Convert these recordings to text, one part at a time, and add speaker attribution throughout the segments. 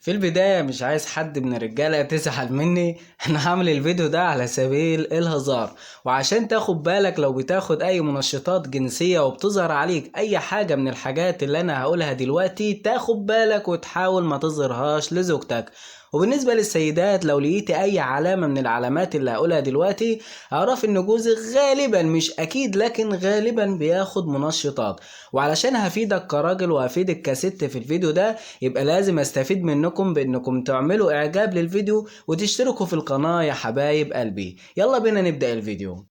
Speaker 1: في البداية مش عايز حد من الرجالة تزعل مني، انا هعمل الفيديو ده على سبيل الهزار، وعشان تاخد بالك لو بتاخد اي منشطات جنسية وبتظهر عليك اي حاجة من الحاجات اللي انا هقولها دلوقتي تاخد بالك وتحاول ما تظهرهاش لزوجتك. وبالنسبة للسيدات لو لقيتي اي علامة من العلامات اللي هقولها دلوقتي اعرف ان جوزك غالبا، مش اكيد لكن غالبا، بياخد منشطات. وعلشان هفيدك كراجل وهفيدك كست في الفيديو ده يبقى لازم استفيد منكم بانكم تعملوا اعجاب للفيديو وتشتركوا في القناة يا حبايب قلبي. يلا بينا نبدأ الفيديو.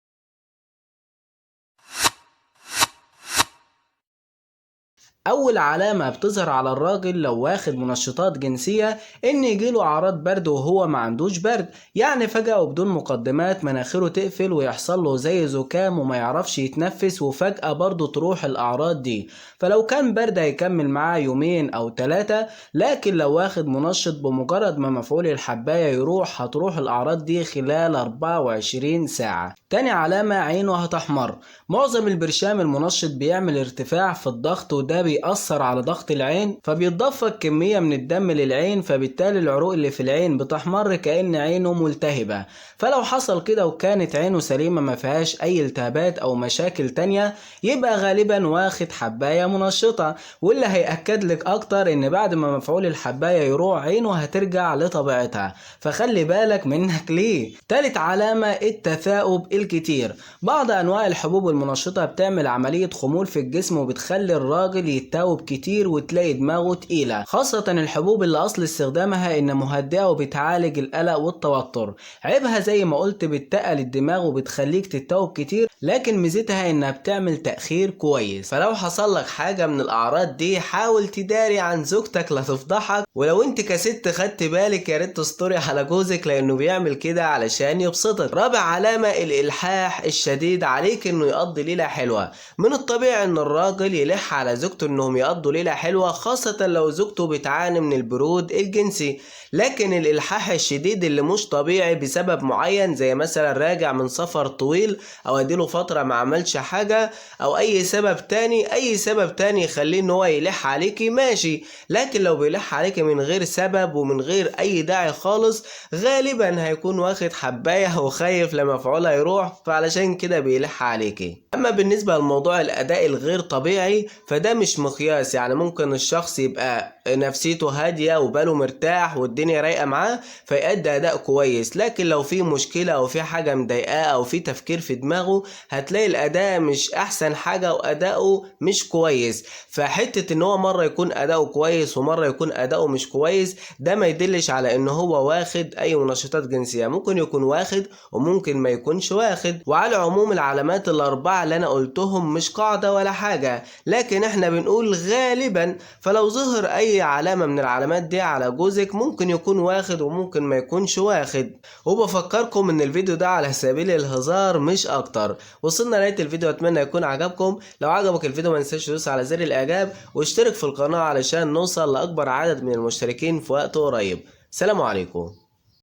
Speaker 1: أول علامة بتظهر على الراجل لو واخد منشطات جنسية إن يجيله أعراض برد وهو ما عندوش برد، يعني فجأة وبدون مقدمات مناخيره تقفل ويحصل له زي زكام وما يعرفش يتنفس، وفجأة برضه تروح الأعراض دي. فلو كان برد هيكمل معاه يومين أو 3، لكن لو واخد منشط بمجرد ما مفعول الحباية يروح هتروح الأعراض دي خلال 24 ساعة. تاني علامة عينه هتحمر. معظم البرشام المنشط بيعمل ارتفاع في الضغط، وده بيأثر على ضغط العين، فبيتدفق كمية من الدم للعين، فبالتالي العروق اللي في العين بتحمر كأن عينه ملتهبة. فلو حصل كده وكانت عينه سليمة ما فيهاش أي التهابات أو مشاكل تانية يبقى غالبا واخد حباية منشطة. واللي هيأكد لك أكتر إن بعد ما مفعول الحباية يروح عينه هترجع لطبيعتها، فخلي بالك منك ليه. تالت علامة التثاؤب الكتير. بعض أنواع الحبوب المنشطة بتعمل عملية خمول في الجسم وبتخلي الراجل يتاوب كتير وتلاقي دماغه تقيلة، خاصة الحبوب اللي أصل استخدامها إن مهدئة وبتعالج القلق والتوتر. عيبها زي ما قلت بتقل الدماغ وبتخليك تتاوب كتير، لكن ميزتها إنها بتعمل تأخير كويس. فلو حصل لك حاجة من الأعراض دي حاول تداري عن زوجتك لا تفضحك، ولو انت كست خدت بالك يا ريت تستوري على جوزك لأنه بيعمل كده علشان يبسطك. رابع علامة الإلحاح الشديد عليك إنه يقضي ليلة حلوة. من الطبيعي إن الراجل يلح على زوجته إنهم يقضوا ليلة حلوة، خاصة لو زوجته بتعاني من البرود الجنسي. لكن الإلحاح الشديد اللي مش طبيعي بسبب معين، زي مثلا راجع من سفر طويل أو أديله فترة ما عملش حاجة أو أي سبب تاني، أي سبب تاني يخليه إن هو يلح عليكي ماشي، لكن لو بيلح عليكي من غير سبب ومن غير أي داعي خالص غالبا هيكون واخد حباية وخايف لما مفعولها يروح، فعلشان كده بيلح عليكي. أما بالنسبة لموضوع الأداء الغير طبيعي فده مش مقياس، يعني ممكن الشخص يبقى نفسيته هادية وباله مرتاح والدنيا رايقة معاه فيأدي أداء كويس، لكن لو في مشكلة أو في حاجة مضايقاه أو في تفكير في دماغه هتلاقي الأداء مش أحسن حاجة وأداؤه مش كويس. فحتة إن هو مرة يكون أداؤه كويس ومرة يكون أداؤه مش كويس ده ما يدلش على إن هو واخد أي منشطات جنسية، ممكن يكون واخد وممكن ما يكونش واخد. وعلى العموم العلامات الأربعة اللي أنا قلتهم مش قاعدة ولا حاجة، لكن إحنا بنقول غالبا. فلو ظهر أي علامة من العلامات دي على جوزك ممكن يكون واخد وممكن ما يكونش واخد. وبفكركم إن الفيديو ده على سبيل الهزار مش أكتر. وصلنا لنهاية الفيديو، أتمنى يكون عجبكم. لو عجبك الفيديو ما تنساش تدوس على زر الإعجاب واشترك في القناة علشان نوصل لأكبر عدد من المشتركين في وقت قريب. سلام عليكم.